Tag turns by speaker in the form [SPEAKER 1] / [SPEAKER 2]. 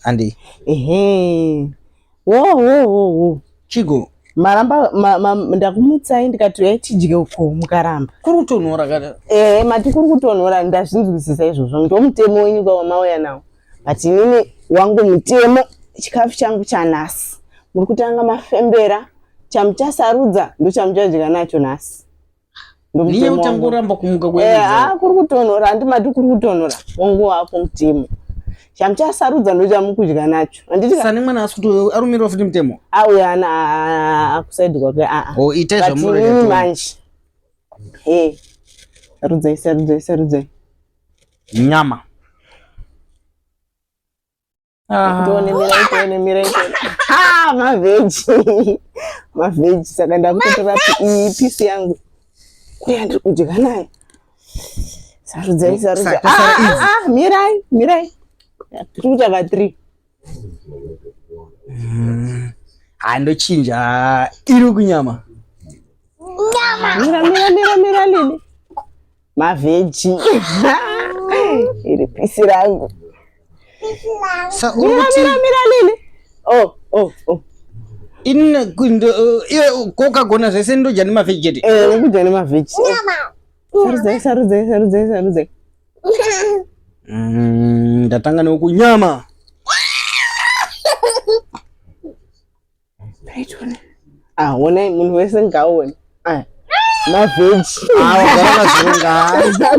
[SPEAKER 1] Andi.
[SPEAKER 2] Ehe. Wo wo wo wo.
[SPEAKER 1] Chigo.
[SPEAKER 2] Maramba ma, ma, ndakumutsai ndikati uyai tidye uko mukaramba.
[SPEAKER 1] Kuri kutonhora kana.
[SPEAKER 2] Eh, mati kuri kutonhora ndazvinzwisisa izvozvo. Ndomutemo wenyu kwa wamauya nawo. But inini wangu mutemo chikafu changu chanhasi. Muri kutanga mafembera chamuchasarudza ndochamuchadya nacho nhasi.
[SPEAKER 1] Niye uchangoramba kumuka kwe.
[SPEAKER 2] Eh, ah kuri kutonhora handi mati kuri kutonhora. Wangu wako mutemo. Chamuchasarudza ndochamukudya nacho.
[SPEAKER 1] Handiti sani mwana asi kuti arumirwa futi mutemo.
[SPEAKER 2] Auya ana akusaidi kwake a a.
[SPEAKER 1] Oh ita zvamuri
[SPEAKER 2] manje. Eh. Sarudzai sarudzai sarudzai.
[SPEAKER 1] Nyama.
[SPEAKER 2] Ah. Tione mirai tione mirai tione. Ha mavheji. Mavheji saka ndakutotora iyi pisi yangu. Kuya ndiri kudya nayo. Sarudzai sarudzai. Ah, ah, ah, mirai mirai. Tiri kutsvaga 3.
[SPEAKER 1] Ha ndochinja iri kunyama.
[SPEAKER 2] Nyama. Mira mira mira mira Lili. Mavheji. Iri pisi rangu.
[SPEAKER 1] Sa
[SPEAKER 2] mira mira mira Lili. Oh oh oh.
[SPEAKER 1] Ini iwe kokagona zvese ndodya nemavheji chete.
[SPEAKER 2] Eh, ukudya nemavheji. Sarudzai sarudzai sarudzai sarudzai.
[SPEAKER 1] Ndatanga nekunyama.
[SPEAKER 2] Ah, honai munhu wese ngaaone. Ah, mavheji.
[SPEAKER 1] Ah, wagara mazvironga.